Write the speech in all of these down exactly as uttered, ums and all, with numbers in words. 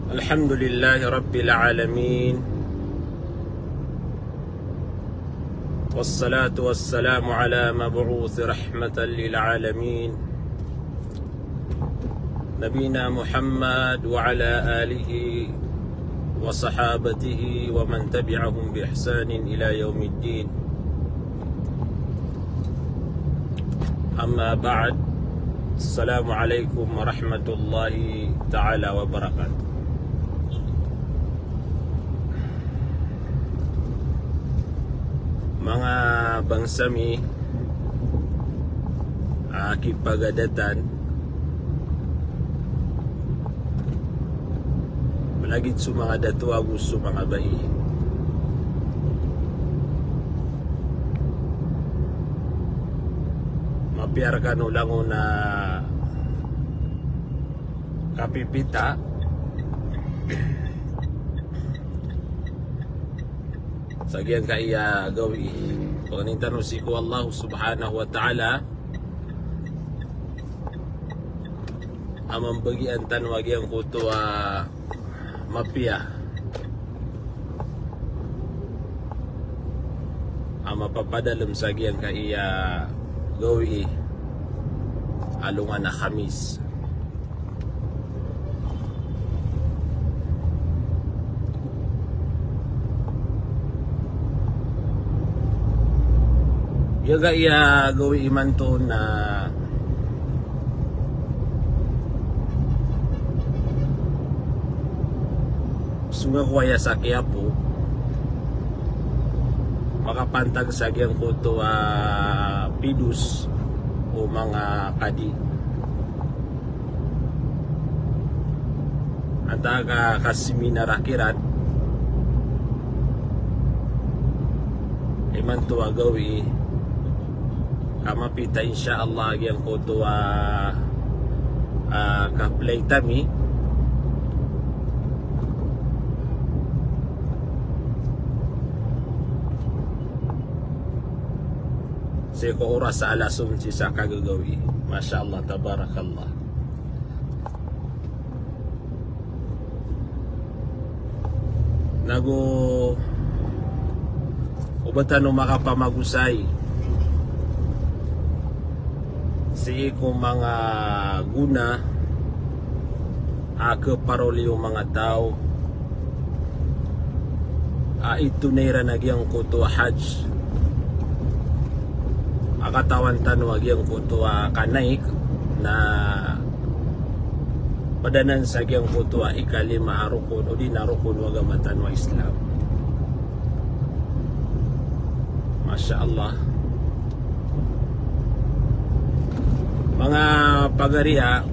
الحمد لله رب العالمين. والصلاة والسلام على مبعوث رحمة للعالمين، نبينا محمد وعلى آله وصحابته ومن تبعهم بإحسان إلى يوم الدين. أما بعد، السلام عليكم ورحمة الله تعالى وبركاته. Manga bangsa mi a kipagadatan, lagid so manga dato ago so manga bai. Mapiya rkano langon a kapipita sa giyangkaya gawii. Pangnin tano sii ko Allah Subhanahu wa Ta'ala a mambagian tano a giyangkoto a mapiya a mapapadalm sa giyangkaya gawii a alongan a Khamis. Giyangkaya gawii imanto na song ako aya sa Quiapo, makapantag sa giyangkoto a pidos o manga kadi. Antaa ka, kaseminar a kiran imanto a gawii ka mapita, insha Allah, giyangkoto a, a, ka-flight ami. Sii ko oras a alas onse sa kagagawii. Masha Allah, tabarakallah. Nago o ba tano makapamagosay sii ko manga gona a khaparoli o manga taw a itonay iran a giyangkoto a Hajj. A katawan tano a giyangkoto a kanaik na pd anan sa giyangkoto a ikalima a rokon, odi na rokon o agama tano a Islam. Masha Allah. Manga pagariya,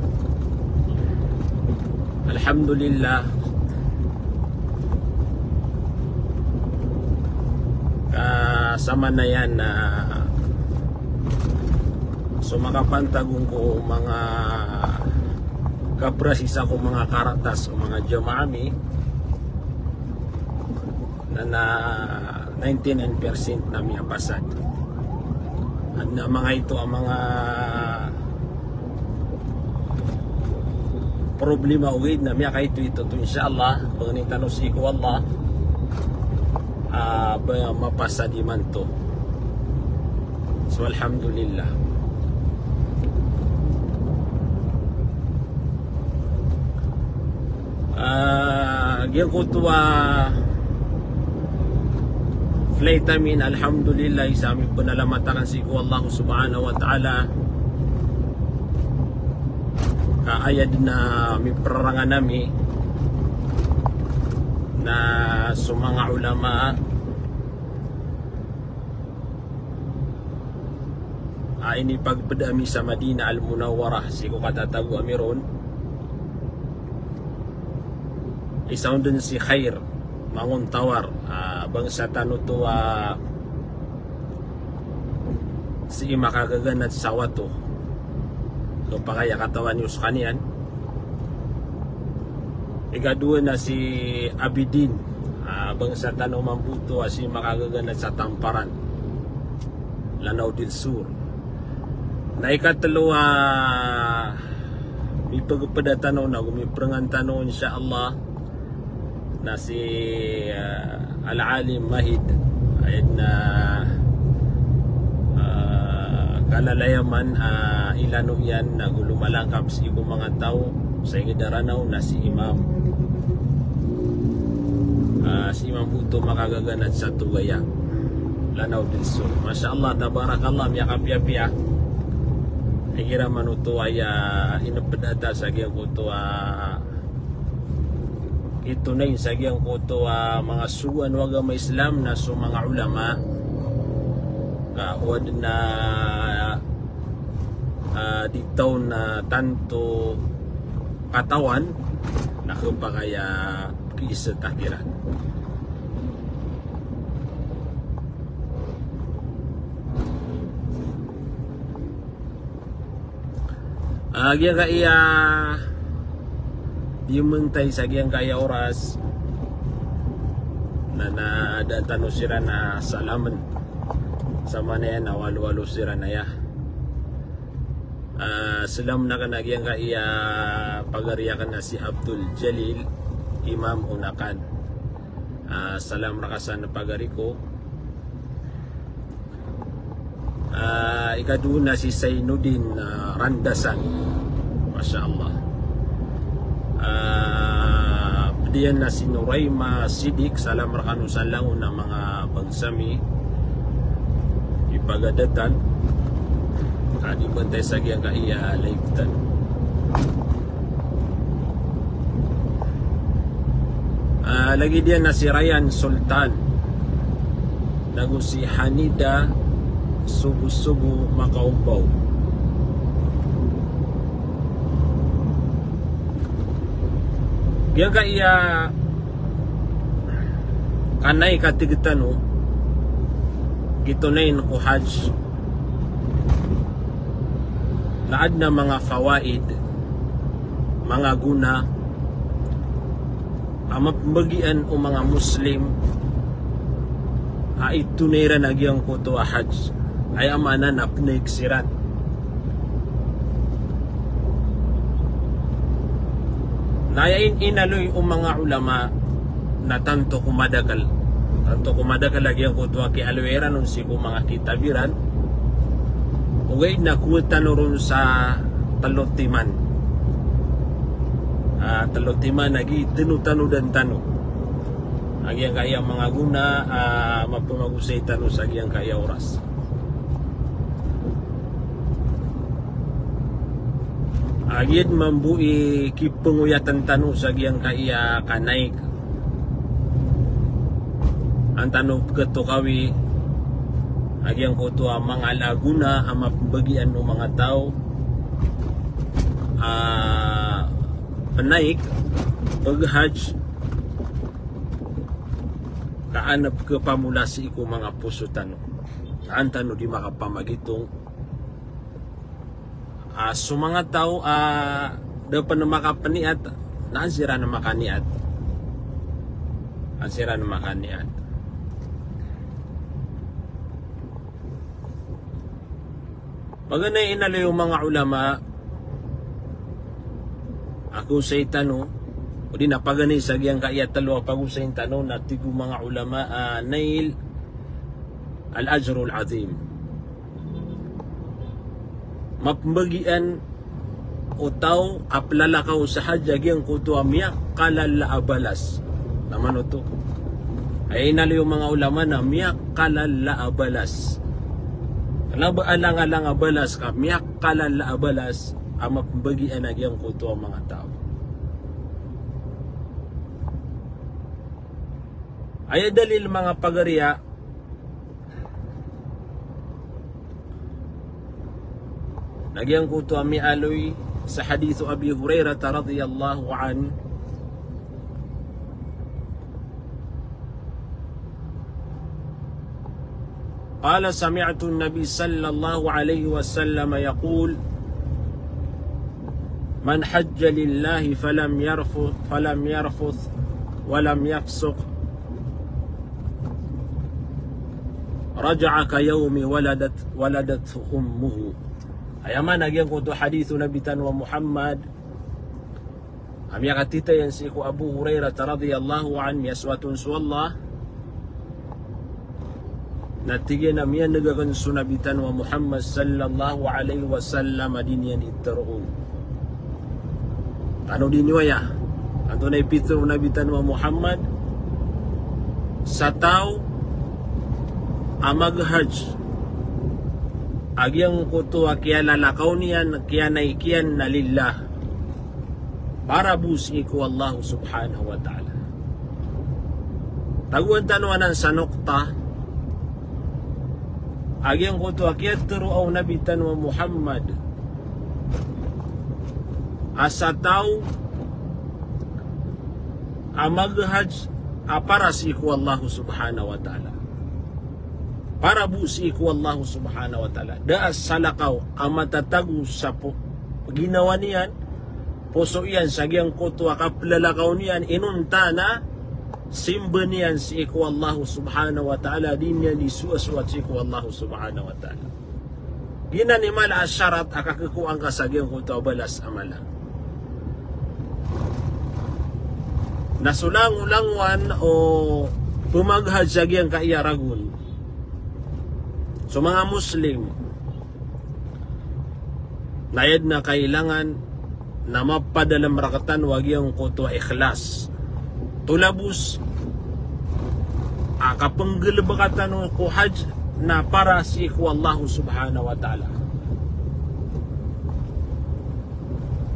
alhamdulillah, ka samanaya na so makapantag on ko manga kaprasisa ko manga karatas o manga jamaah ami, na, na ninety-nine percent na miyapasad. Adn a manga ito a manga problema ogaid na miyakaito-ito oto, insha Allah, pangnin tano sii ko Allah a ba mapasad imanto. So, alhamdulillah. Ah, giyangkoto a flight ami, alhamdulillah, isa ami panalamatan sii ko Allah Subhanahu wa Ta'ala ka aya dn a miprarangan ami na so manga ulama a inipagpd ami sa Madinah Al-Munawwarah sii ko katatago ami ron. Isa on dn si Khair Mangontawar, ah, bangsa tano oto a sii makagaganad sa wato. Kapakay a katawan iyo skaniyan. Ikadowa na si Abidin, ah, bangsa tano mambo oto a sii makagaganad sa Tamparan, Lanao del Sur. Na ikatlo a mipagpda tano nago miprangan tano, insha Allah, Na si, ah, Al-Alim Mahid, aya na, ah, kalalayaman, ah, ilano iyan na go lomalangkap sii ko manga taw sa inged a Ranaw na si Imam. Ah, si Imam oto makagaganad sa Tugaya, Lanao del Sur. Masha Allah, tabarakallah, miyakapiyapiya. Igira man oto aya ineped a ta sa giyangkoto a kitonayn sa giyangkoto a manga sogoan o agama Islam na so manga ulama, ka o aden a, ah, di taw na tanto katawan na kepakay a kiisetakiran. Ah, giyangkaya di mentay sa giyangkaya oras na, na da tano siran a salamen. Sa manaya na walo-walo siran aya. Ah, salam na kena giyangkaya pagari aken a si Abdul Jalil Imam Unakan. Ah, salam reka san pagari ko. Ah, ikadowa na si Sainuddin, ah, Randasan. Masha Allah. Ah, ped iyan na si Nuraima Sidik, salam rekano sa langon a manga bangsa mi. Ipagadatan. Ka di bantay sa giyangkaya live tan. Ah, lagid iyan na si Ryan Sultan, nago si Hanida Sugu-sugu Makaobaw. Giyangkaya kanay katig tano, kitonayn ko Hajj, na aden a manga fawaid, manga gona a mapembagian o manga Muslim a itonay iran a giyangkoto a Hajj. Aya maana na penaik siran. Na aya in-, inaloy o manga ulama na tanto ko madakel. Tanto ko madakel a giyangkoto a kiyaaloy iran on sii ko manga kitab iran. Ogaid na kowa tano ron sa telo timan. Ah, telo timan a gii tano-tanodan tano a giyangkaya manga gona a mapemagosay tano sa giyangkaya oras. A giya mambo i kipengoyatan tano sa giyangkaya kanaik. An tano peketokawi a giyangkoto a manga ala a gona a mapembagian o manga taw a penaik, peg-Hajj, ka an pekepamola sii ko manga poso tano. An tano di makapamagitong. Ah, so manga taw a da pen makapeniyat, na an siran makaniat. An siran makaniat. Paganay inaloy o manga ulama a kosay tano, odi na paganay sa giyangkaya telo a pagosayn tano na tig o manga ulama a nail al-ajrul azim. Mapembagian o taw a pelalakaw sa Hajj a giyangkoto a miyakalala a balas. Na manoto. Aya inaloy o manga ulama na miyakalala a balas. Kena ba alang-alang a balas ka miyakalala a balas a mapembagian a giyangkoto a manga taw. Aya dalil manga pagari a na giyangkoto a miyaaloy sa hadith o Abi Hurairah radhiyallahu anhu. قال: سمعت النبي صلى الله عليه وسلم يقول: من حج لله فلم يرفث، فلم يرفث ولم يفسق رجع كيوم ولدت، ولدته أمه. Aya maana giyangkoto hadith o Nabi tano a Muhammad A miyakatitayan sii ko Abu Hurairah radhiyallahu anhu, miyasoat on so Allah, na tig iyan a miyaneg akn so Nabi tano a Muhammad sallallahu alaihi wasallam a di niyan di teroon. Tano di niyo aya, antonaa i pitero o Nabi tano a Muhammad, sa taw a maghajj a giyangkoto a kiyalalakaw niyan, kiyanaikiyan na lillah, para bo sii ko Allah subhanahu wa ta'ala. Tagoan tano anan sa nokta a giyangkoto a kiyatero o Nabi tano a Muhammad a sa taw a maghajj a para sii ko Allah subhanahu wa ta'ala. Para bo sii ko Allah subhanahu wa ta'ala. Da a salakaw a matatago sa po-, ginawa niyan, poso iyan, sa giyangkoto a kaplalakaw niyan, inonta na simba niyan sii ko Allah subhanahu wa ta'ala, di niyan di soasoat sii ko Allah subhanahu wa ta'ala. Giyanan i mala a sarat a kakekowa angka sa giyangkoto a balas a mala. Na so langolangowan o pemaghajj a giyangkaya ragon, so manga Muslim, na aya den a kailangan na mapadalem rektano a giyangkoto a ikhlas. Tolabos a kapenggelebeka tano ko hajj na para sii ko Allah subhanahu wa ta'ala.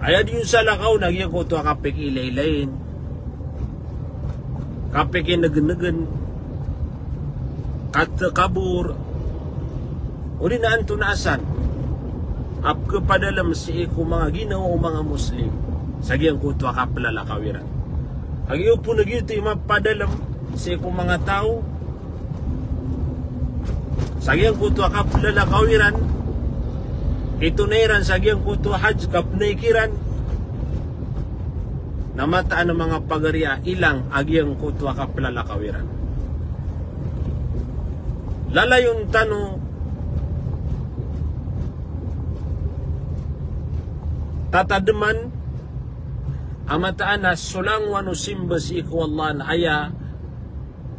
Aya di on salakaw na giyangkoto a kapekiilaylayin, kapekinegenegen, katakabur, odi na antonaa san a pekepadalem sii ko manga ginawa o manga Muslim sa giyangkoto a kaplalakaw iran. Kagiya opama na giyoto i mapadalem sii ko manga taw sa giyangkoto a kaplalakaw iran, itonaa iran sa giyangkoto a hajj, kapenaik iran, na mataan a manga pagari a ilang a giyangkoto a kaplalakaw iran. Lalayon tano tatademan a mataan a so langowan o simba sii ko Allah na aya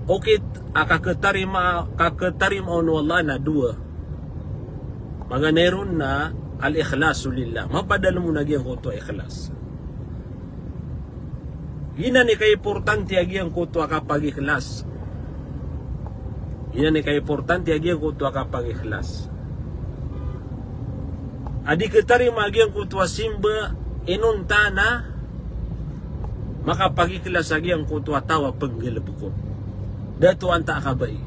okit a kaketarima, kaketarima on o Allah na dowa. Maganay ron na al-ikhlasu lillah. Mapadalem on a giyangkoto a ikhlas. Giyanan i kaimportante a giyangkoto a kapagikhlas. Giyanan i kaimportante a giyangkoto a kapagikhlas. A di ketarima a giyangkoto a simba inonta na makapagikhlas a giyangkoto a taw a penggelebek on. Da oto antaa ka bai.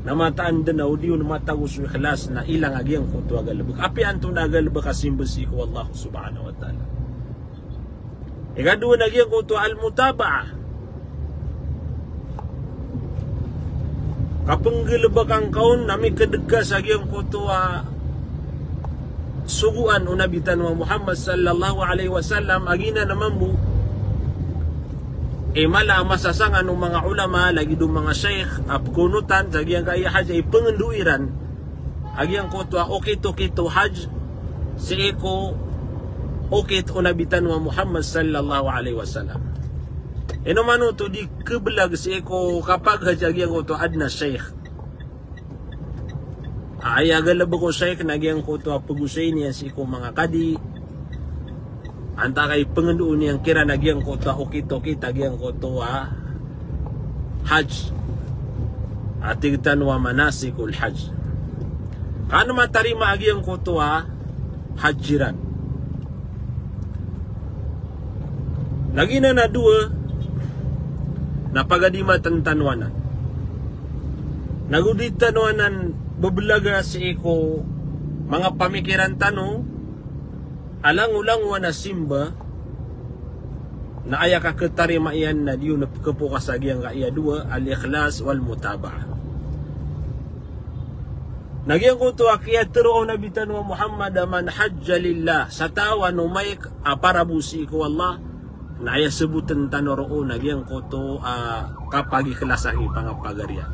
Na mataan den a o di on matago so ikhlas na ilang a giyangkoto a galebek. Apiya antonaa a galebek a simba sii ko Allah subhanahu wa ta'ala. Ikadowa na giyangkoto a al-mutaba'ah. Kapenggelebek angka on na mikedeg ka sa giyangkoto a sogoan o Nabi tano a Muhammad sallallahu alaihi wasallam a giyanan a mambo i mala a masasangan o manga ulama lagid o manga shaykh a pekonotan sa giyangkaya hajj a ipengendo iran a giyangkoto a okit-okit o hajj sii ko okit o Nabi tano a Muhammad sallallahu alaihi wasallam. Ino man oto di kebelag sii ko kapaghajj a giyangkoto a aden a shaykh. Aya galebek o shaykh na giyangkoto a pegosay niyan sii ko manga kadi. Antaa ka ipengendoon iyan kiran a giyangkoto a okit-okit a giyangkoto a hajj. A tig tano a manasikul hajj. Ka an matarima a giyangkoto a hajj iran. Na giyanan a dowa na pagadi mataan tano anan. Na go di tano anan bebelaga sii ko manga pamikiran tano a langolangowan a simba na aya kaketarima iyan na di on pekepokas a giyangkaya dowa, al-ikhlas wal-mutaba'ah. Na giyangkoto a kiyatero o Nabi tano a Muhammad a man hajja lillah, sa taw a nomaik a para bo sii ko Allah, na aya seboten tano roo na giyangkoto a kapagikhlas a kipangapagariya.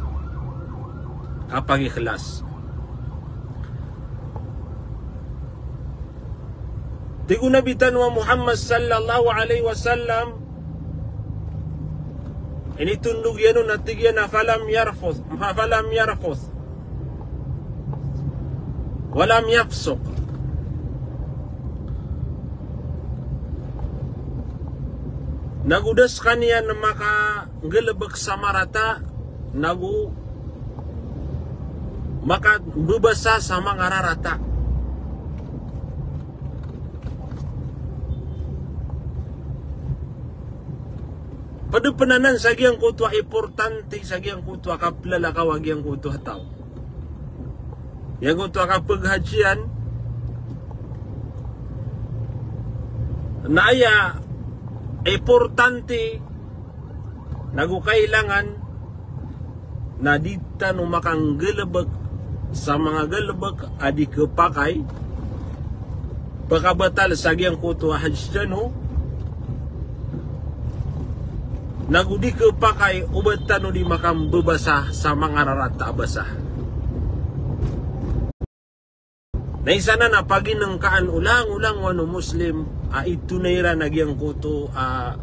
Kapagikhlas. Tig o Nabi tano a Muhammad sallallahu alaihi wasallam, initondog iyan on a tig iyan a falam yarfuth, falam yarfuth, walam yafsuq. Nago da sekaniyan makanggalebek sa marata, nago makambebasa sa mangararata. Ped pen anan sa giyangkoto a importante, sa giyangkoto a kaplalakaw a giyangkoto a taw. Giyangkoto a kapeghajian, na aya importante nago kailangan na di tano makanggalebek sa manga galebek a di kepakay, pekabatal sa giyangkoto a hajj tano, nago di kepakay o ba tano di makambebasa sa mangararata a basa. Na isa nan a paginengkaan o langolangon o Muslim a itonay iran a giyangkoto a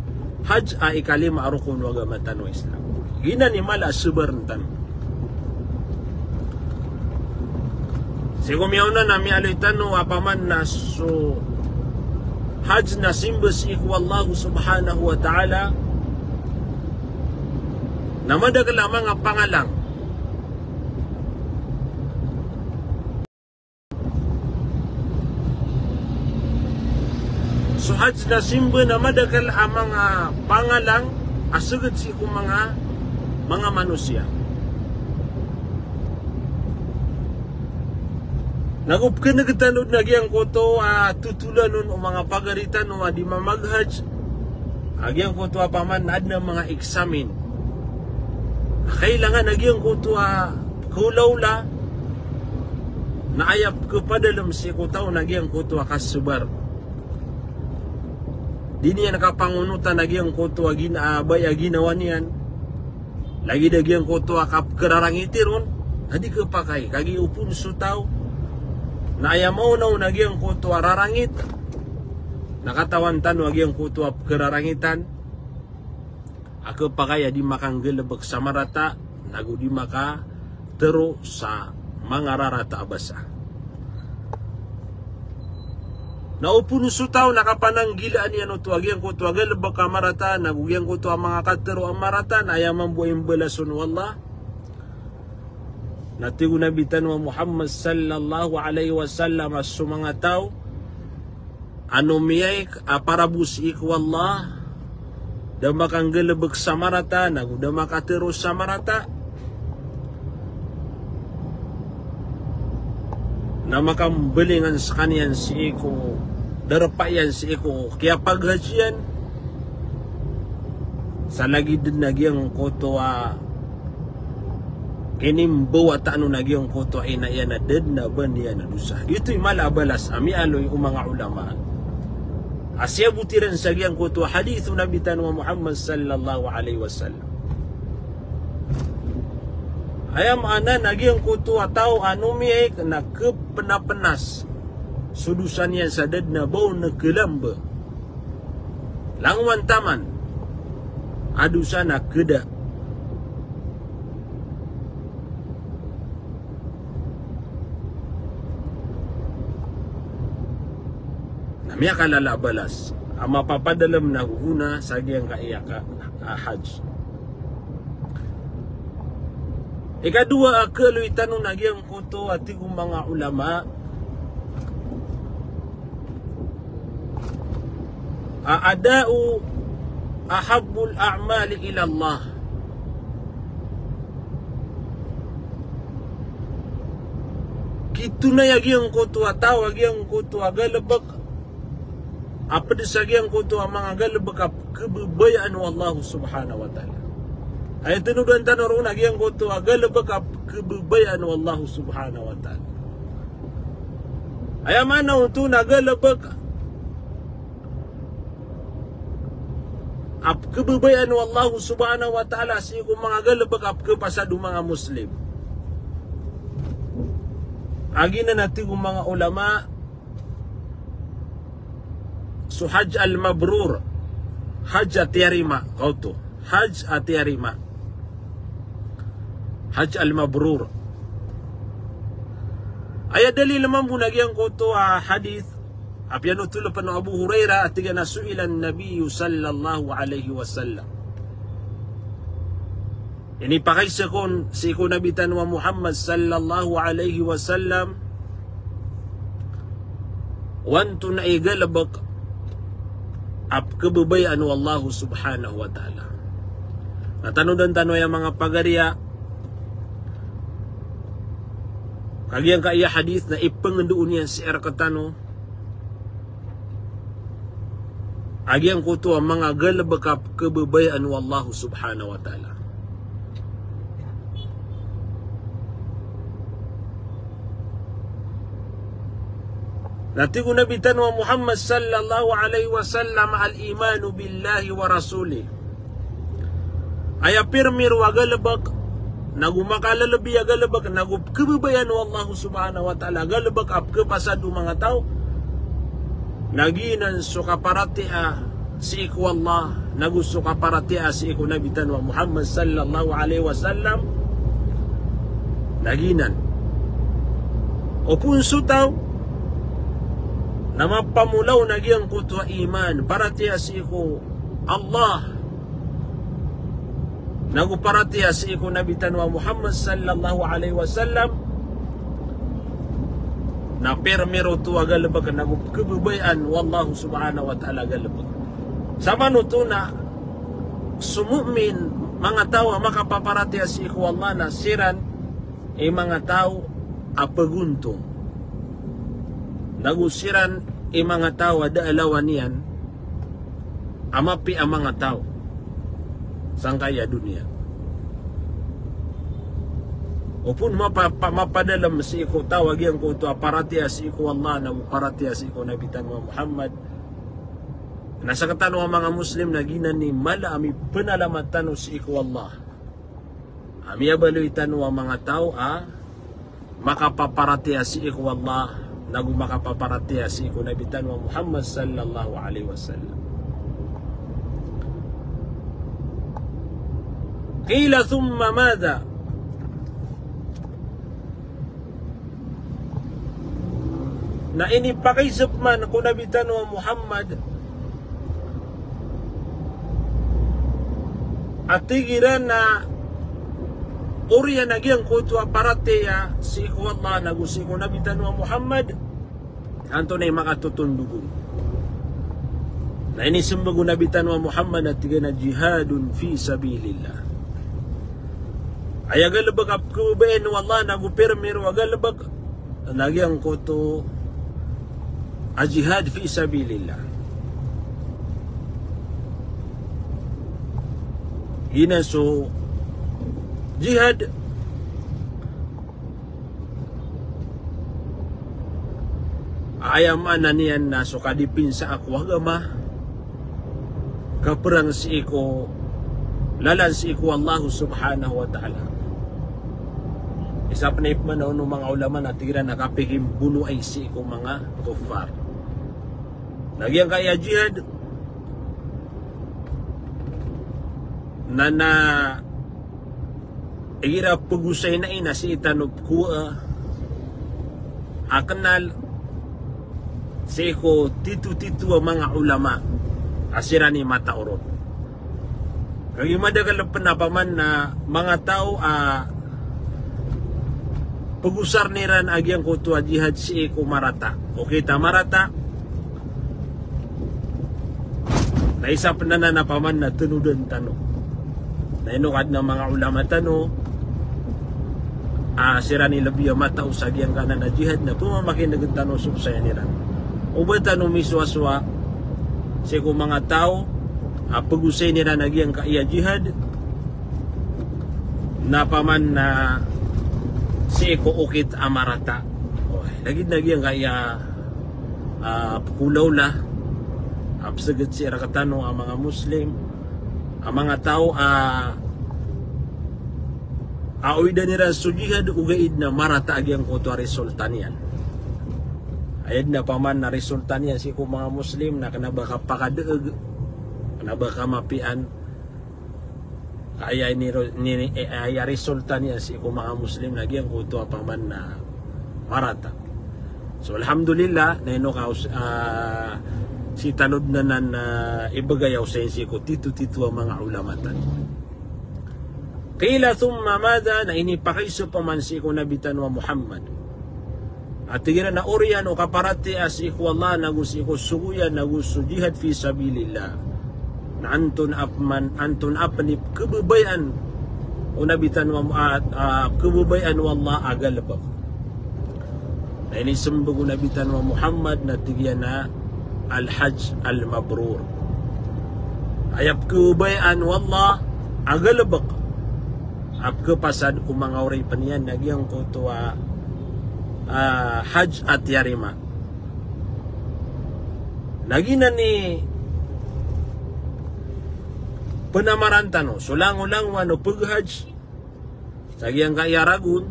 hajj a ikalima a rokon o agama tano a Islam. Giyanan i mala a sebaren tano. Sii ko miyaona na miyaaloy tano a paman na so hajj na simba sii ko Allah subhanahu wa ta'ala na madakel a manga pangalang. So hajj na simba na madakel a manga pangalang a seged sii ko manga, manga manosiya. Nago pekeneg tano den a giyangkoto a totolan on o manga pagari tano a di mamaghajj a giyangkoto a paman na aden a manga examine. Kailangan a giyangkoto a pekaolaola na aya pekepadalem sii ko taw na giyangkoto a kasebar. Di niyan kapangonotan a giyangkoto a gin-, a, baya a ginawa niyan. Lagid a giyangkoto a kapekerarangiti ron a di kepakay. Kagiya opon so taw na aya maona on a giyangkoto a rarangit na katawan tano a giyangkoto a pekerarangitan a kepakay a di makanggalebek sa marata, nago di makatero sa mangararata a basa. Na opon so taw na kapananggilaan iyan oto a giyangkoto a galebek a marata, nago giyangkoto a manga katero a marata, na aya mambo a imbalason o Allah. Na tig o Nabi tano a Muhammad sallallahu alaihi wasallam a so manga taw a no miyaik a parabo sii ko Allah, da makanggalebek sa marata, nago da makatero sa marata, na makambelingan sekaniyan sii ko darpa iyan sii ko kiyapaghajian, sa lagid den a giyangkoto a inimbawata on a giyangkoto a ina iyan a da den a ba niyan a dosa. Giyoto i mala a balas a miyaaloy o manga ulama a siyabot iran sa giyangkoto a hadith o Nabi tano a Muhammad sallallahu alaihi wasallam. Aya maana na giyangkoto a taw a no miyaik na kepenapenas so dosa niyan sa da den a ba on kelamba. Langowan taman a dosa na keda. Na miyakalala a balas a mapapadalem na gogona sa giyangkaya ka, a, hajj. Ikadowa a keloy tano na giyangkoto a tig o manga ulama a ada'u ahabbul a'mali ila Allah. Kitonay a giyangkoto a taw a giyangkoto a galebek a ped sa giyangkoto a manga galebek a kebebayaan o Allah subhanahu wa ta'ala. Aya tenodan tano ron a giyangkoto a galebek a kebebayaan o Allah subhanahu wa ta'ala. Aya maana oto na galebek a kebebayaan o Allah subhanahu wa ta'ala sii ko manga galebek a pekepasad o manga Muslim. A giyanan a tig o manga ulama Hajj al-mabrur. Hajj a tiyarima. Kaoto. Hajj a tiyarima. Hajj al-mabrur. Aya dalil mambo na giyangkoto a hadith a piyanothol pn o Abu Hurairah a tig iyan a su'ila an-Nabiyyu sallallahu alaihi wasallam. Inipakaiza kon sii ko Nabi tano a Muhammad sallallahu alaihi wasallam o antonaa i galbk a pkhababayaan o Allah subhanahu wa ta'ala. Na tanodan tano aya manga pagariya, ka giyangkaya hadith na ipngndoon iyan sii rktano a giyangkoto a manga galbk a pkhababayaan o Allah subhanahu wa ta'ala. Na tig o Nabi tano a Muhammad sallallahu alaihi wasallam, al-imanu billahi wa rasulih. Aya pirmiro a galbk, nago makalalabi a galbk, nago pkhababayaan o Allah subhanahu wa ta'ala a galbk a pkhapasad o manga taw, na giyanan so kaparatiyaya sii ko Allah, nago so kaparatiyaya sii ko Nabi tano a Muhammad sallallahu alaihi wasallam, na giyanan. Opama so taw na mapamolaw na giyangkoto a iman, paratiyaya sii ko Allah, nago paratiyaya sii ko Nabi tano a Muhammad sallallahu alaihi wasallam, na pirmiro oto a galbk nago pkhababayaan o Allah subhanahu wa ta'ala a galbk. Samanoto na so mu'min, manga taw a makapaparatiyaya sii ko Allah, na siran i manga taw a pagontong, nago siran i manga taw a da a lawan iyan a mapiya a manga taw sangkai a doniya. Opama mapa-, pa-, mapadalm sii ko taw a giyangkoto a paratiyaya sii ko Allah nago paratiyaya sii ko Nabi tano a Muhammad, na sktano a manga Muslim na giyanan i mala a mipnalamat tano sii ko Allah a miyabaloy tano a manga taw a makapaparatiyaya sii ko Allah nago makapaparatiyaya sii ko Nabi tano a Muhammad sallallahu alaihi wasallam. Qila thumma madha? Na inipakaiza pman ko Nabi tano a Muhammad a tig iran a oriyan a giyangkoto a paratiyaya sii ko Allah nago sii ko Nabi tano a Muhammad, antonaa i makatotondog on? Na inismbag o Nabi tano a Muhammad a tig iyan a jihadun fi sabilillah. Aya galbk a pkhababayaan o Allah nago pirmiro a galbk na giyangkoto a jihad fi sabilillah. Giyanan so jihad, aya maana niyan na so kadipinsa ko agama, kaprang sii ko lalan sii ko Allah subhanahu wa ta'ala. Isa pn a ipmaana o manga ulama na tig iran a kapikimbonoay sii ko manga kuffar. Na giyangkaya jihad na, na igira pgosayn ai na sii tano pkowaa a knal sii ko titotito a manga ulama a siran i matao ron. Kagiya madakl pn a paman na manga taw a pagosarn iran a giyangkoto a jihad sii ko marata. Okit a marata, na isa pn anan a paman na tanodan tano. Na ino kadn a manga ulama tano a siran i lbi a matao sa giyangkanan a jihad na pmamakin'gn tano so osayan iran. O ba tano misowasowa sii ko manga taw a pagosayn iran a giyangkaya jihad na paman na sii ko okit a marata. O, lagid na giyangkaya a pkolaola a psgd sii rktano a manga Muslim a manga taw a, a owidan iran so jihad ogaid na marata a giyangkoto a resulta niyan. Aya dn a paman na resulta niyan sii ko manga Muslim na kna ba kapakadaeg, kna ba kamapiyaan. Aya ini ro-, ini, eh, aya resulta niyan sii ko manga Muslim na giyangkoto a paman na marata. So, alhamdulillah, na ino ka os-, ah, sii tano dn anan, ah, ibgay a osayin sii ko titotito a manga ulama tano. Qila thumma madha, na inipakaiza paman sii ko Nabi tano a Muhammad. A tig iran a oriyan o kaparatiyaya sii ko Allah, nago sii ko sogo iyan, nago so jihad fi sabilillah. Na antonaa pman, antonaa pn i pkhababayaan o Nabi tano a, a, a, pkhababayaan o Allah a galbk. Na inismbag o Nabi tano a Muhammad na tig iyan a al-hajj al-mabrur. Aya pkhababayaan o Allah a galbk a pkhapasad o manga oripn iyan na giyangkoto a, ah, hajj a tiyarima. Na giyanan i pnamaran tano, so langolangowan o paghajj, sa giyangkaya ragon,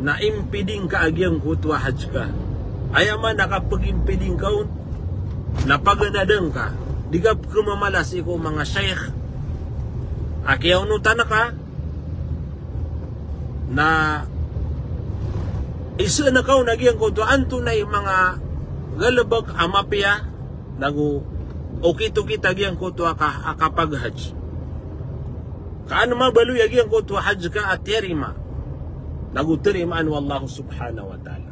na impiding ka a giyangkoto a hajj ka. Aya maana ka pag-impiding ka on, na paganadn ka. Di ka pkhamamala sii ko manga shaykh a kiyaonotan ka, na isaan ka on a giyangkoto a antonaa i manga galbk a mapiya, nago okit-okit a giyangkoto a ka-, a kapaghajj. Ka an mabaloy a giyangkoto a hajj ka a tiyarima, nago tarimaan o Allah subhanahu wa ta'ala.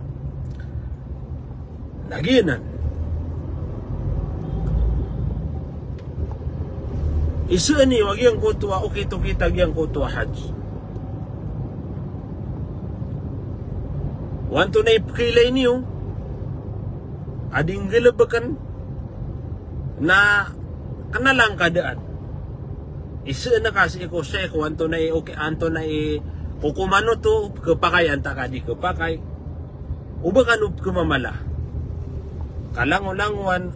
Na giyanan. Isaan iyo a giyangkoto a okit-okit a giyangkoto a hajj. O antonaa i pkhailay niyo a di nggalbkn na kna a langkadaan. Isaan ka sii ko shaykh o antonaa i, okay, antonaa i kokoman oto, pkhapakay antaa ka di khapakay. O ba kano pkhamamala. Ka langolangowan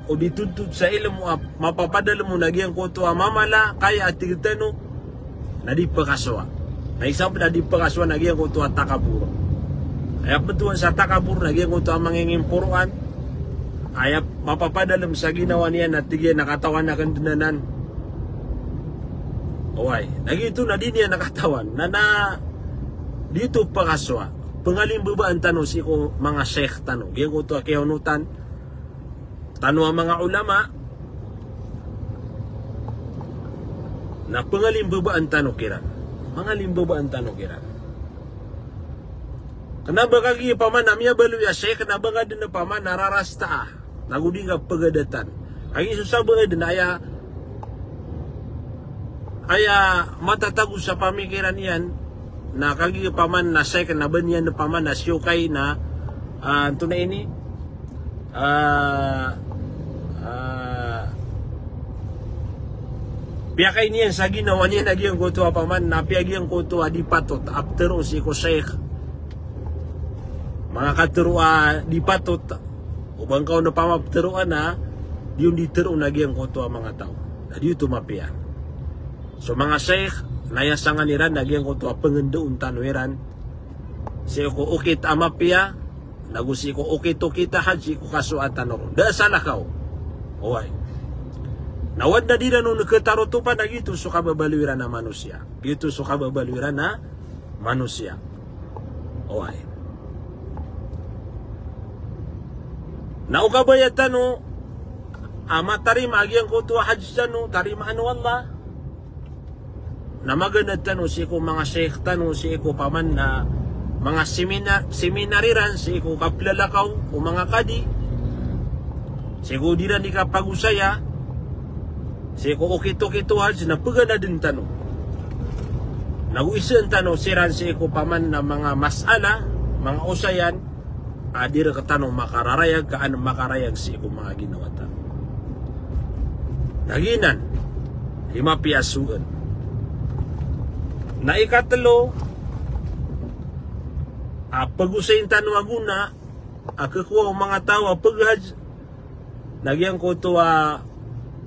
o di totop sa ilmo a mapapadalm on a giyangkoto a mamala, ka aya a tig tano na di pkasowa. Na isa pn a di pkasowa na giyangkoto a takabur. Aya ptowan sa takabur na giyangkoto a mangingimporoan. Aya mapapadalm sa ginawa niyan na tig iyan a katawan akn dn anan. Oway. Na giyoto na di niyan katawan. Na, na di oto pkasowa. Pngalimbabaan tano sii ko manga shaykh tano. Giyangkoto a kiyaonotan tano a manga ulama, na pngalimbabaan tano kiran. Pngalimbabaan tano kiran. Kna ba kagiya paman a miyabaloy a shaykh, kna ba nga dn paman a rarasta a, nago di nga pgadatan. Kagiya so sabagay dn aya, aya matatago sa pamikiran iyan, na kagiya paman na shaykh na ba niyan paman na siyokay na, ah, antonaa ini, ah, ah, piyakay niyan sa ginawa niyan a giyangkoto a paman na apiya giyangkoto a di patot a ptharoon sii ko shaykh. Manga katharo a di patot, o ba ngka on paman ptharoon a di on di tharoon a giyangkoto a manga taw. Na di oto mapiya. So manga shaykh, na aya sangan iran na giyangkoto a pngndaon tano iran sii ko okit a mapiya, nago sii ko okit-okit a hajj, sii ko kasowa tano ron. Da a salakaw. Oway. Na o adn a di ran on khatarotopan na giyoto so kababaloy iran a manosiya. Giyoto so kababaloy iran a manosiya. Oway. Na o kabaya tano a matarima a giyangkoto a hajj tano, tarimaan o Allah. Na maganad tano sii ko manga shaykh tano, sii ko paman na manga seminar, seminar iran, sii ko kaplalakaw o manga kadi, sii ko di ran di kapagosaya, sii ko okit-okit o hajj na pganadn tano. Nago isaan tano siran sii ko paman na manga masala, manga osayan, a di rktano makararayag, ka an makarayag sii ko manga ginawa tano. Na giyanan i mapiya a sogoan. Na ikatlo a pagosayin tano a gona a khakowa o manga taw a paghajj, na giyangkoto a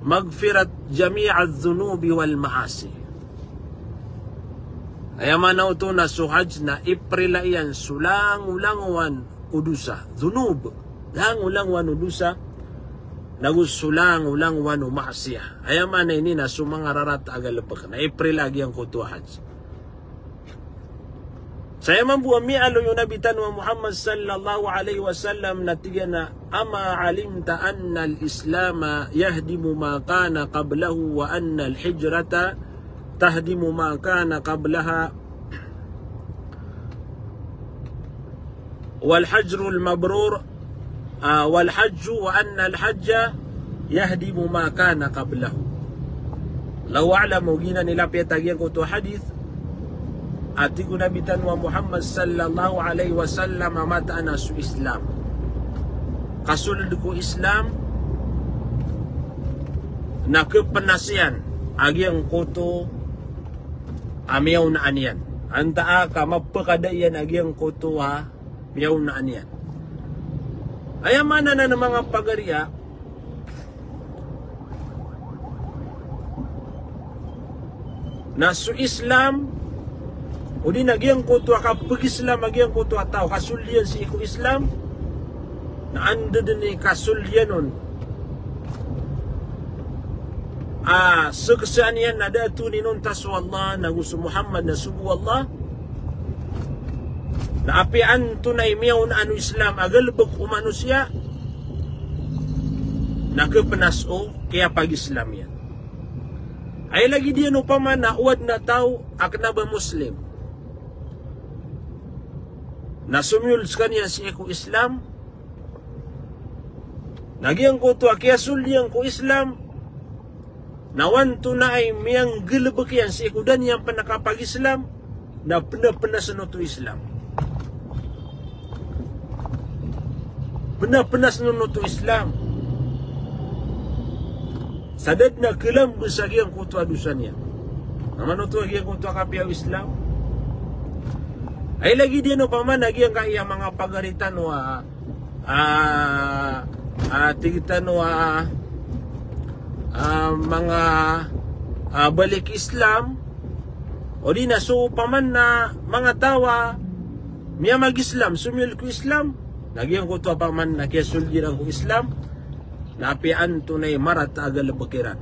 maghfirat jami'adh dhunubi wal ma'asi. Aya maana oto na so hajj na iprila iyan so langolangowan o dosa, dhunub. Langolangowan o dosa, nago so langolangowan o maasiyah. Aya maana ini na so manga rarata a galebek na iprila a giyangkoto a hajj. Sa aya mambo a miyaaloy o Nabi tano a Muhammad sallallahu alaihi wasallam na tig iyan a, "Ama alimta anna al-Islama yahdimu ma kana qablahu wa anna al-hijrata tahdimu ma kana qablaha?" Wal hajjul mabrur, ah, wal hajju wa anna al hajja yahdimu ma kana qablahu. Allahu a'lam, o giyanan i lapiyat a giyangkoto a hadith, a tig o Nabi tano a Muhammad sallallahu alaihi wasallam a mataan a so Islam, kasold ko Islam, na kepnas iyan a giyangkoto a miyaonaan iyan. Antaa ka mapekada iyan a giyangkoto a miyaonaan iyan. Aya maana nan, manga pagariya, na so Islam, odi na giyangkoto a kapag-Islam a giyangkoto a taw, kasold iyan sii ko Islam, na anda den i kasold iyan on a seksaan iyan na da a toon inonta so Allah, nago so Muhammad na sogo o Allah. Na apiya antonaa i miyaonaan o Islam a galebek o manosiya, na kepnas o kiyapag-Islam iyan. Aya lagid iyan opama na o aden a taw a kena ba Muslim, na somiyold sekaniyan sii ko Islam, na giyangkoto a kiyasold iyan ko Islam, na o antonaa i miyanggalebek iyan sii ko da niyan pen kapag-Islam, na penapnasen oto Islam. Penapnasen oto Islam. Sa da den a kelambes a giyangkoto a dosa niyan. Na manoto a giyangkoto a kapiya o Islam. Aya lagid iyan opama na giyangkaya manga pagari tano a, a, a, tig tano a, a, manga, a, balik Islam, odi na so opama na manga taw a miyamag-Islam, somiyold ko Islam, na giyangkoto a opama na kiyasold iran ko Islam, na apiya antonaa i marata a galebek iran,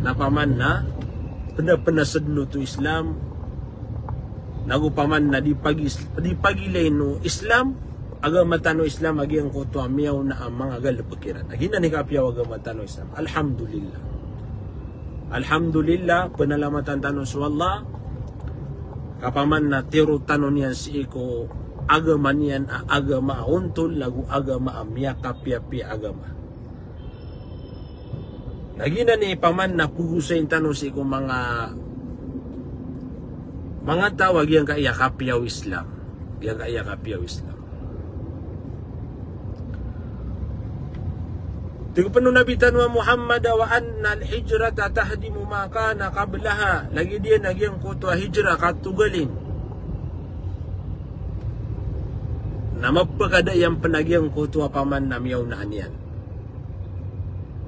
na opama na penapnasen den oto Islam, nago opama na di pagis-, di pagilain o Islam, agama tano Islam a giyangkoto a miyaona a manga galebek iran. Na giyanan i kapiya o agama tano Islam. Alhamdulillah. Alhamdulillah, penalamatan tano so Allah, ka opama na tiyoro tano niyan sii ko agama niyan a agama a ontol, nago agama a miyakapiyapiya a agama. Na giyanan i opama na pogosayin tano sii ko manga, manga taw a giyangkaya kapiya o Islam. Giyangkaya kapiya o Islam. Tig pen o Nabi tano a Muhammad, "Wa annal hijrata tahdimu ma kana qablaha." Lagid iyan a giyangkoto a hijrah katogalin na mapekada iyan pen a giyangkoto a opama na miyaonaan iyan.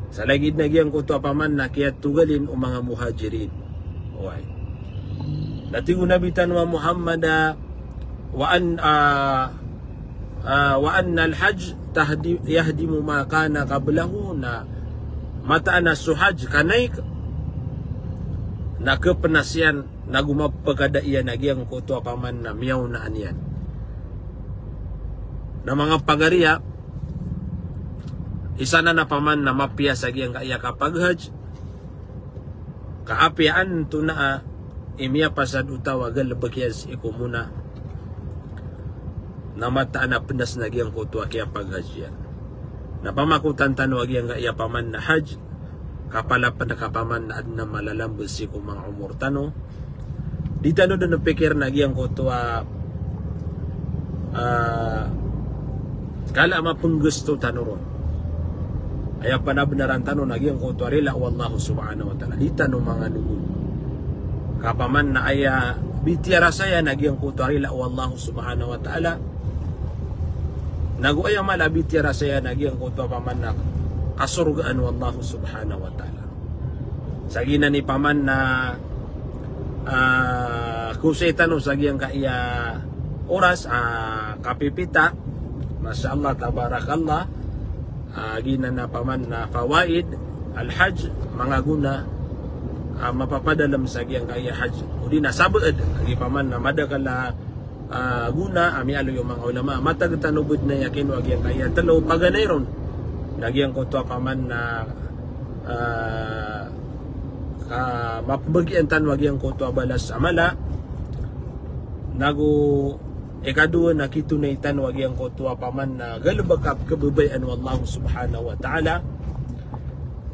Sa lagid na giyangkoto a opama na kiyatogalin o manga Muhajirin. Oway. Na tig o Nabi tano a Muhammad a, wa an-, a, a, "Wa annal hajj tahdi-, yahdimu ma kana qablahu," na mataan a so hajj ka naik, na kepnas iyan, nago mapekada iyan a giyangkoto a opama na miyaonaan iyan. Na manga pagariya, isa nan a opama na mapiya sa giyangkaya kapag-hajj, ka apiya antonaa i miyapasad o taw a galebek iyan sii ko Muna, na mataan a pnas na giyangkoto a kiyapag-hajj iyan. Na pamakotan tano a giyangkaya opama na hajj, kapala pen ka opama na aden a malalambes sii ko manga omor tano. Di tano den pikir na giyangkoto a, a, kala a mapenggesto tano ron. Aya panabenaran tano na giyangkoto a rila o Allah subhanahu wa ta'ala. Di tano mangalogon. Ka opama na aya bitiyara saya na giyangkoto a rila o Allah subhanahu wa ta'ala, nago aya mala a bitiyara saya na giyangkoto a opama na kasorgaan o Allah subhanahu wa ta'ala. Sa giyanan i opama na, a, kosay tano sa giyangkaya Oras a kapipita, masha Allah, tabarakallah, a giyanan a paman na fawaid al-hajj, manga gona a mapapadalem sa giyangkaya hajj. O di na sabaad, a giya paman na madakl a, a, gona a miyaaloy o manga ulama, matag tano bo dn a yakin o giyangkaya tlo paganay ron na giyangkoto a paman na, a, a, mapmbagian tano a giyangkoto a balas a mala, nago ikadowa na kitonay tano a giyangkoto a paman na galbk a pkhababayaan o Allah subhanahu wa ta'ala.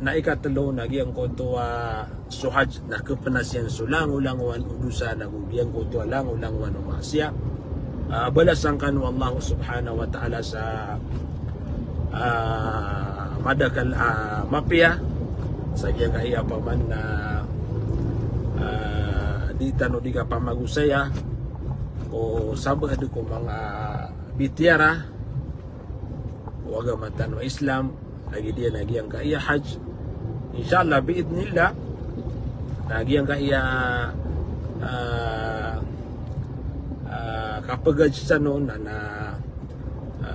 Na ikatlo na giyangkoto a so hajj na khapnas iyan so langolangowan o dosa nago giyangkoto a langolangowan o maasiya. A, balasan kano o Allah subhanahu wa ta'ala sa, a, madakl a mapiya sa giyangkaya paman na, a, di tano di kapamagosaya o sabaad ko manga bitiyara o agama tano a Islam, lagid iyan a giyangkaya hajj. Insha Allah, bi'idhnillah, na giyangkaya, a, a, kapghajj tano na, na, a,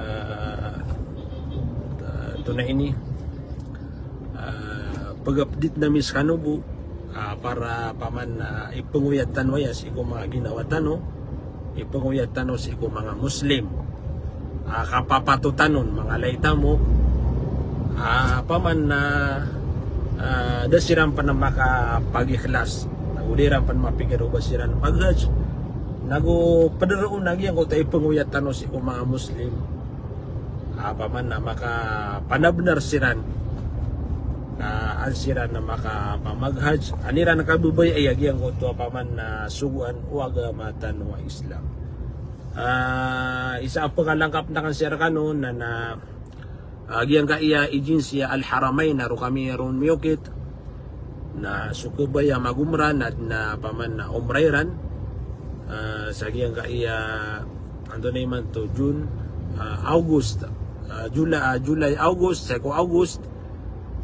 antonaa ini, a, pag-update ami skano bo, a, para paman, a, ipngoyat tano aya sii ko manga ginawa tano, ipngoyat tano sii ko manga Muslim. A, kapapatotan on, manga lay tamo. A, paman na, a, da siran pn makapag-ikhlas. Nago di ran pn mapikir o ba siran maghajj. Nago pd roo na giyangkoto a ipngoyat tano sii ko manga Muslim. A, paman na makapanabnar siran. A, an siran na makapamaghajj. An iran kababayai a giyangkoto a paman na sogoan o agama tano a Islam. A, isa a pkalangkap akn sii rkano na, na, a, giyangkaya agency a Al-Haramain a roo kami ron miyokit. Na so kabaya mag-umrah na, na paman na umrah iran, a, sa giyangkaya, antonaa imanto, June, a, August, a, Jula-, a, July, August, sii ko August.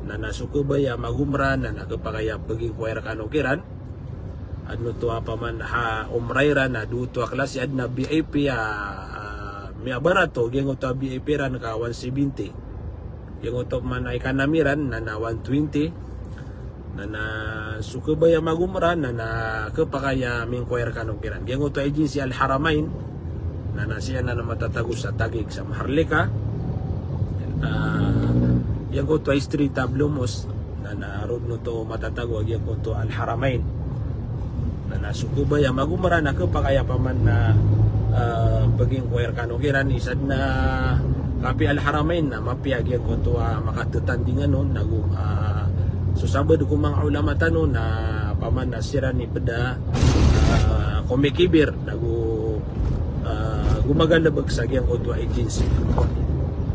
Na, na so kabaya mag-umrah na, na khapakay a pagingkowa rkano kiran. Adn oto a paman a umrah iran na dowa oto a klasi, adn a V I P a, a, miyabarato, giyangkoto a V I P iran ka one seventy. Giyangkoto paman a economy iran na, na one twenty. Na, na so kabaya mag-umrah na, na khapakay a mingkowa rkano kiran. Giyangkoto a agency Al-Haramain. Na, na sii anan a matatago sa Taqiq sa Maharlika. A, giyangkoto a Street a Blue Mosque. Na, na roo dn oto matatago a giyangkoto Al-Haramain. Na, na so kabaya mag-umrah na khapakay a paman na, a, pagingkowa rkano kiran, isa dn a kapiya Al-Haramain na mapiya giyangkoto a makatatandingan on, nago, a, so sabaad ko manga ulama tano na paman na siran i pd a, a, komikibir, nago, a, gomagalbk sa giyangkoto a agency.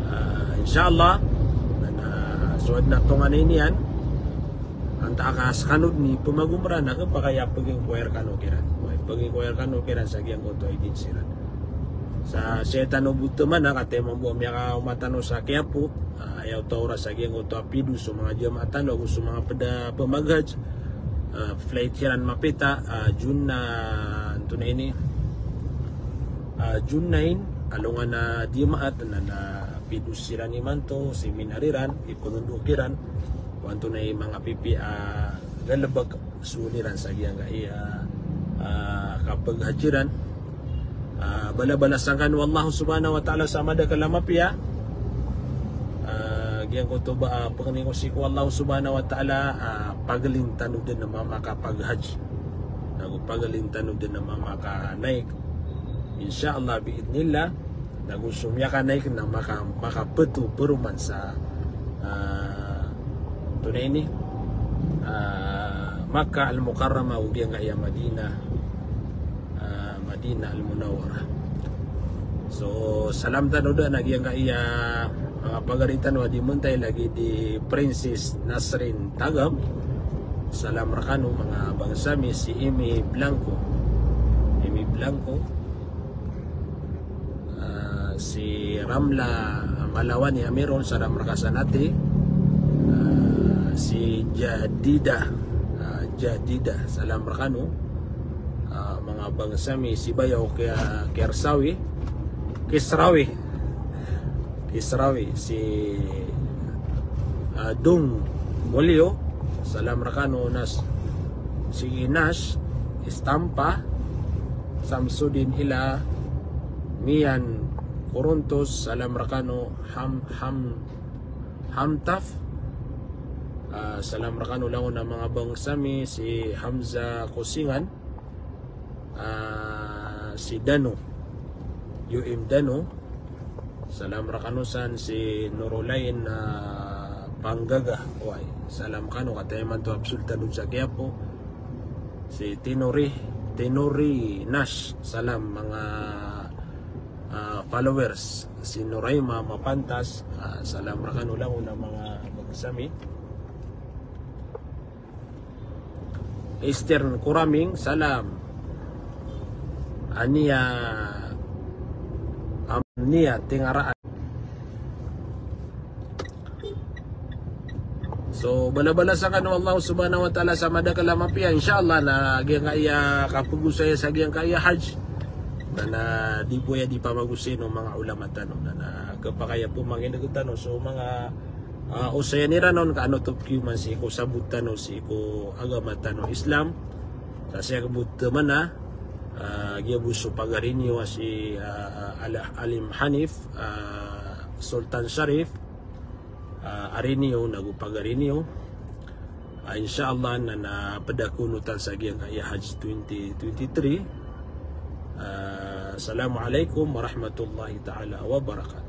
A, insha Allah, na, na so adn a tonganay niyan, antaa ka skano dn i pmag-umrah na khapakay a pagingkowa rkano kiran. Pagingkowa rkano kiran sa giyangkoto a agency iran. Sa sii tano bo taman a kataya mambo a miyakaoma tano sa Quiapo, a, aya oto a oras a giyangkoto a pido so manga jamaah tano ago so manga pd a pamaghajj. A, flight iran mapita, a, June, a, antonaa ini, a, June nine, alongan a Jumaat na, na pido siran imanto, seminar iran, ipnondok iran o antonaa i manga pipiya a galbk, soon iran sa giyangkaya, a, kapaghajj iran. A, balabalasan kano o Allah subhanahu wa ta'ala sa madakl a mapiya. A, giyangkoto ba, a, pangni ko sii ko Allah subhanahu wa ta'ala, a, paglin tano dn a mamakapaghajj. Nago paglin tano dn a mamakanaik. Insha Allah, bi'idhnillah. Nago so miyakanaik na maka-, makapeto paroman sa, a, antonaa ini, a, Makkah Al-Mukarramah ago giyangkaya Madinah, a, Madinah Al-Munawwarah. So, salam tano dn a giyangkaya manga pagari tano a di mentay lagid i Princess Nasrin Tagam. Salam rkano manga bangsa mi, si Imi Blanco. Imi Blanco. A, si Ramla Malawani Amiron, salam rka san ati. A, si Jadida, a, Jadida, salam rkano. Ah, manga bangsa mi si Bayaw, Kia-, Kiarsawi, Kisrawi, Kisrawi, si, ah, Dong Bolio, salam rekano. Nas, si Inas Istampa, Samsudin Ila, Mian Kuruntos, salam rekano. Ham, Ham, Hamtaf, ah, salam rekano langon a manga bangsa mi, si Hamza Kosingan, ah, si Dano, U M Dano, salam rekano san. Si Norolain, ah, Panggaga, oway, salam kano, kataya imanto a pzul tano sa Quiapo. Si Tinori, Tinori Nash, salam manga, ah, followers. Si Noraima Mapantas, ah, salam rekano langon a manga bangsa mi. Eastern Kuraming, salam. Ania, Amnia Tingaraan. So, balabalas aken o Allah subhanahu wa ta'ala sa madakel a mapiya, insha Allah, na giyangkaya kapegosaya sa giyangkaya hajj. Na, na di bo aya di pamagosay o manga ulama tano. Na, na kepakay a pemangineg tano so manga, ah, osayan iran on, ka ano topik iman sii ko sabot tano sii ko agama tano Islam. Sa sii ko bot mana, ah, giya bo so pagari niyo a si, ah, Al-, Alim Hanif, ah, Sultan Sharif, ah, ari niyo, nago pagari niyo. Ah, insha Allah, na, na ped a konotan sa giyangkaya hajj twenty twenty-three. Ah, Assalamu alaikum warahmatullahi ta'ala wabarakatuh.